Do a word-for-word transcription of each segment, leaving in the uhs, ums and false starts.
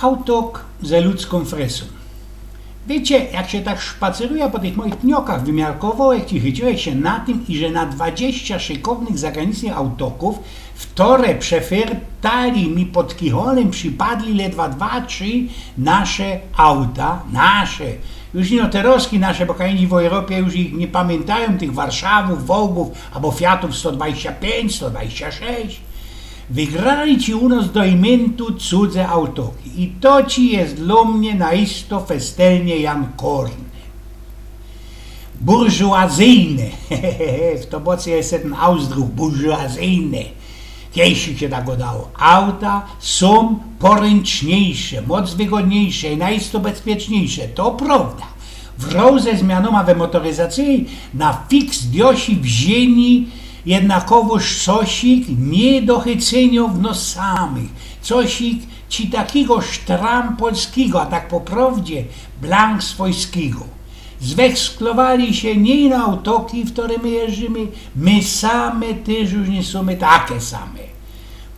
Autok ze ludzkōm fresōm. Wiycie, jak sie tak szpaceruje po tych moich tniokach, wymiarkowołech i chyciłech sie na tym, iże na dwadziścia szykownych zagranicznych autokōw, wtore przefyrtali mi pod Kicholim, przipadli ledwa dwa, trzi nasze auta, nasze. Już ino terŏzki nasze, bo kajniki w Europie już ich niy pamiyntajōm, tych Warszawōw, Wołgōw abo Fiatōw sto dwadziścia piyńć, sto dwadziścia sześć. Wygrali ci u nos do imyntu cudze autoki. I to ci je dlō mie naisto festelnie jankorne. Burżuazyjne. W Toboce je tyn ausdruch burżuazyjne. Kejsik sie tak godało. Auta sōm porynczniejsze, moc wygodniejsze i naisto bezpieczniejsze. To prowda. Wrōz ze zmianōma we motoryzacyji na fiks diosi wziyni jednakowoż cosik niy do chycynio w nos samych. Cosik ci takigo sztrampolskigo, a tak po prowdzie blank swojskigo. Zweksklowali sie niy ino autoki, w wtore my jeżdżymy, my same tyż już niy sōmy take same.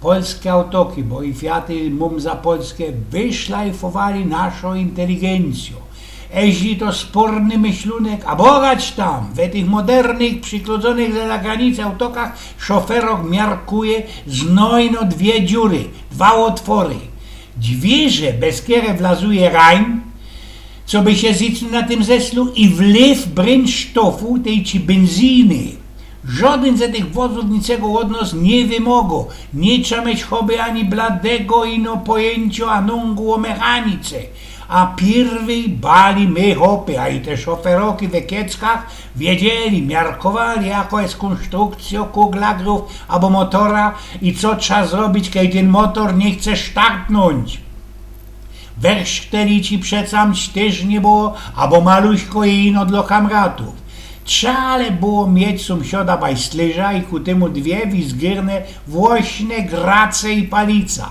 Polske autoki, bo i Fiaty mōm za polske, wyszlajfowali naszo inteligencjo. Eźli to sporny myślōnek, a bogać tam, we tych modernych, prziklodzōnych ze zagranicy autokach szoferok miarkuje znojno dwie dziury, dwa ôtwory. Dwiyrze, bez kere wlazuje rajn, co by sie zycnōł na tym zeslu, i wlyw brynsztofu, tej ci bynzyny. Żodyn ze tych wozōw niczego ôd nos niy wymogo. Niy trza mieć choby ani bladego ino pojyńcio, a nōngu ô mechanice. A piyrwyj bali my, chopy, a i te szoferoki we kieckach wiedzieli, miarkowali, jako je kōnstrukcjo kuglagrōw abo motora i co trza zrobić, kej tyn motor niy chce sztartnōńć. Wersztelici przecamś tyż niy było, abo maluśko je ino dlō kamratōw. Trza le było mieć sōmsioda bajstlyża i ku tymu dwie wizgyrne włośne grace i palica.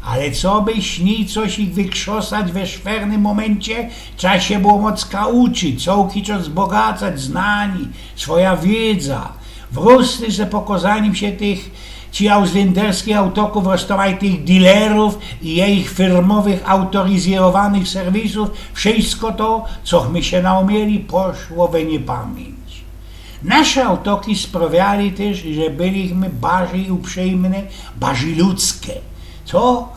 Ale coby śni cosik wykrzosać we szwernym momyncie, trza sie było mocka uczyć, cołki czas zbogacać znani, swoja wiedza. Wrōz tyż ze pokozanim sie tych ci auslynderskich autokōw roztowajtych dilerōw i jejich firmowych, autoryzyrowanych serwisōw, wszysko to, co my sie naumieli, poszło we niypamiyńć. Nasze autoki sprŏwiali tyż, że byliśmy barzij uprzyjmne, barzij ludzke. Co?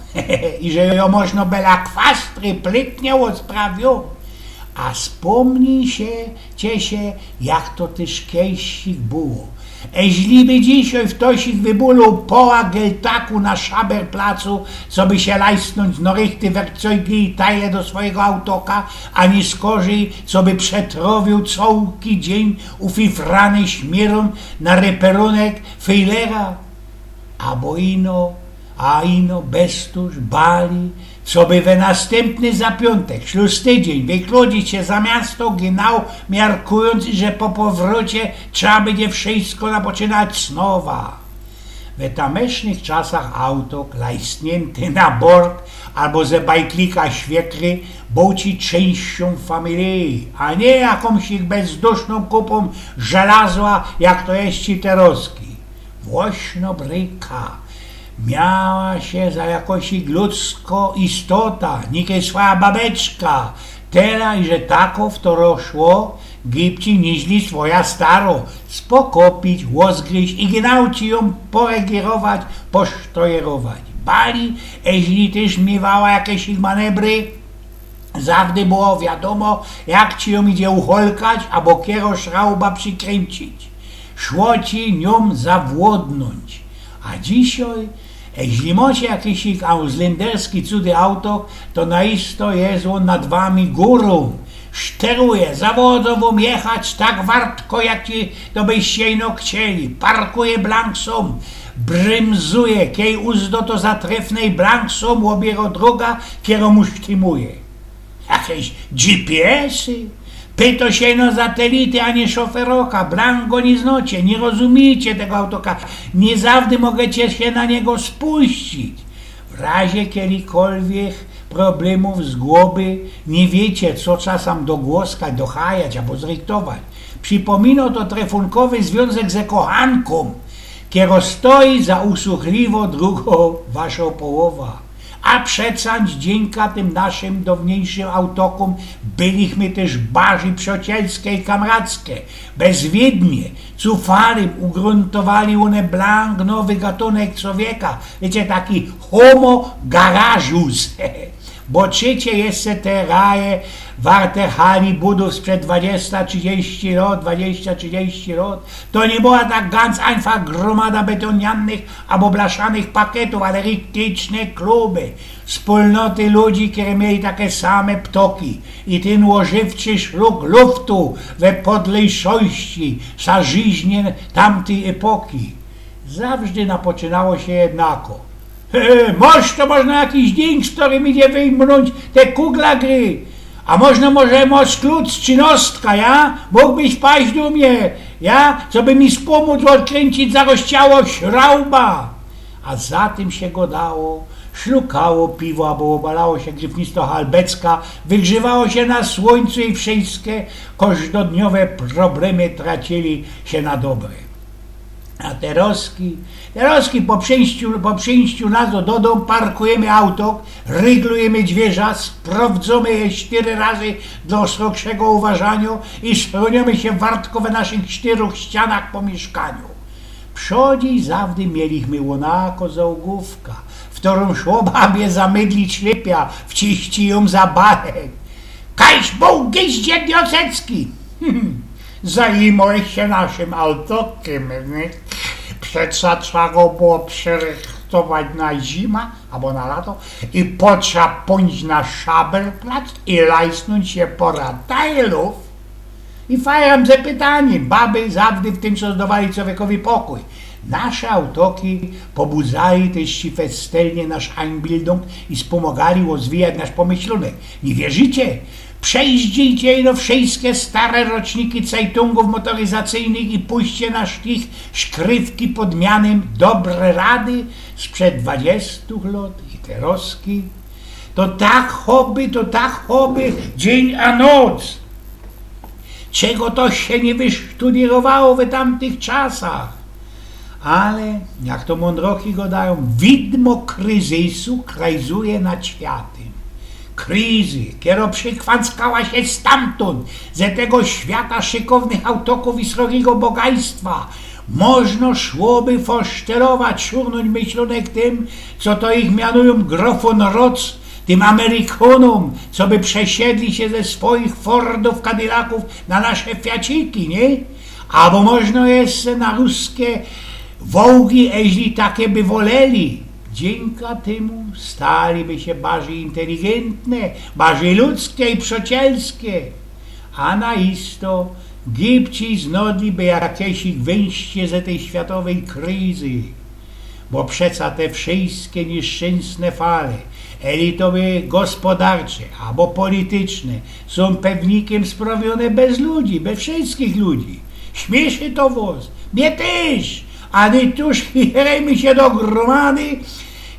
I że jo można bela kwastry plytnie ôsprawiōm. A spōmnij sie, Ciesie, jak to tyż kejsik było. Eźli by dzisiej ftosik wybulōł poła geltaku na Szaberplacu, coby sie lajsnōńć norychty werkcojgi i tajle do swojego autoka, a niy skorzyj, coby przetrŏwiył cołki dziyń ufifrany śmierōm na reperōnek fejlera. Abo ino, a ino beztōż bali, coby we nastympny za piōntek, ślus tydziyń, wyklodzić sie za miasto, genau miarkujōnc, że po powrocie trza bydzie wszysko napoczynać z nowa. We tamysznych czasach auto, klajsniynty na bort, abo ze bajtlika świekry, bōł ci czynściōm familiji, a niy jakōmś bezduszōm kupōm żelazła, jak to je ci terŏzki. Włośno bryka. Miała sie za jakosik ludzko istota, nikej swoja babeczka. Tela, iże tako w to roszło, gibci niźli swoja staro. Spokopić, ôzgryźć i genau ci jōm poregirować, posztojerować. Bali, eźli tyż miywała jakesik manebry, zawdy było wiadōmo, jak ci jōm idzie uholkać, abo kero szrauba przikryńcić. Szło ci niōm zawłodnōńć. A dzisiej, eźli mocie jakesik auslynderski cudy auto, to naisto je ôn nad wami gōrōm. Szteruje, zawŏdŏ wōm jechać tak wartko, jak ci to byście ino chcieli. Parkuje blank sōm, brymzuje, kej uzdo to za trefne i blank sōm ôbiero droga, kero mu sztymuje. Jakeś G P S-y? Pyto sie ino zatelity, a niy szoferoka. Blank go niy znŏcie, niy rozumiycie tego autoka. Niy zawdy mogecie sie na niego spuścić. W razie kiedykolwiek problemōw z głowy niy wiycie, co czasōm dogłoskać, dochajać abo zrychtować. Przipōminŏ to trefōnkowy zwiōnzek ze kochankōm, kero stoi za usuchliwŏ drugŏ waszŏ połowa. A przecã dziyńka tym naszym downiyjszym autokōm bylichmy tyż barzij przocielske i kamracke, bezwiednie, cufarym ugrōntowali ône blank nowy gatunek cowieka, wiycie, taki homo garażus. Bo czycie jeszcze te raje warte hali budōw sprzed dwadzieścia trzidziści lot, dwadzieścia trzidziści lot, to niy była tak ganc ajnfach grōmada betōniannych abo blaszannych paketōw, ale richtyczne kluby, spōlnoty ludzi, kere mieli take same ptoki i tyn ôżywczy szluk luftu we podlejszości, szarziźnie tamtyj epoki. Zawsze napoczynało sie jednako. He, moż to możno jakiś dzień, z ktorym idzie wyjmnōńć te kuglagry? A możno może mosz klucz trzynōstka, ja? Mōgłbyś paść do mie, ja? Co by mi spōmōc ôdkryncyć zarościałŏ śrauba. A za tym sie godało, szlukało piwo abo ôbalało sie gryfnisto halbecka, wygrzywało sie na słōńcu i wszyjske kożdodniowe problemy tracili sie na dobre. A terŏzki, terŏzki po przińściu, po przińściu nazo do dōm parkujymy auto, ryglujymy dwiyrza, sprŏwdzōmy je sztyry razy do srogszego uważaniŏ i schrōniymy sie wartko we naszych sztyrōch ścianach po miyszkaniu. Przodzij zawdy mielichmy ônako zŏłgōwka, w ktorōm szło babie zamydlić ślypia, wciśnij jōm za barek. Kajś bōł giździe diosecki! Zajmujesz sie naszym autokym, niy? Przeca trza go było przerychtować na zima abo na lato i po trza pōńć na Szabelplac i lajsnōńć sie pora tajlōw. I fajram ze pytanie, baby zawdy w tym czasie dŏwali cowiekŏwi pokōj. Nasze autoki pobudzali tyż ci festelnie nasz Einbildung i spōmŏgali rozwijać nasz pōmyślōnek. Niy wierzicie? Przejrzyjcie ino wszyjske stare roczniki cajtungōw motoryzacyjnych i puśćcie na sztich szkrywki pod mianym Dobre Rady sprzed dwadziestu lot i terŏzki. To tak choby, to tak choby, dziyń a noc. Czego to sie niy wysztudiyrowało we tamtych czasach? Ale, jak to mōndroki godajōm, widmo kryzysu krajzuje nad światym. Krizy, kero przykwanckała sie stamtōnd, ze tego świata szykownych autokōw i srogigo bogajstwa, możno szłoby fosztelować, szurnōńć myślōnek tym, co to ich mianujōm grofōnroc, tym Amerikōnōm, co by przesiedli sie ze swoich Fordōw, Cadillacōw na nasze Fiaciki, niy? Abo możno jeszcze na ruske Wołgi, eźli take by woleli. Dziynka tymu staliby sie barzij inteligentne, barzij ludzke i przocielske. A na isto gibcij znodliby jakeś wyjście ze tyj światowyj krizy. Bo przeca te wszyjske nieszczynsne fale, elitowe, gospodarcze abo polityczne, sōm pewnikym sprŏwiōne bez ludzi, bez wszyjskich ludzi. Śmiyszy to wŏs, mie tyż, ale już chichrejmy sie do grōmady.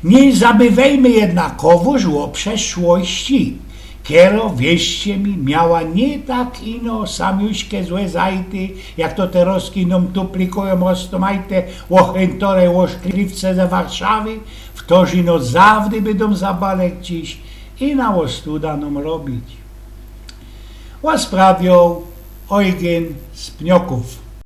Niy zabywejmy jednakowŏż ô przeszłości, kero, wierzcie mi, miała niy tak ino samiuśke złe zajty, jak to terŏzki nōm tuplikują roztōmajte ôchryntore ôszkliwce ze Warszawy, wtŏrzi no zawdy bydōm za balek dziś i na ôstuda nōm robić. Ôsprawiōł Eugyn z Pniokōw.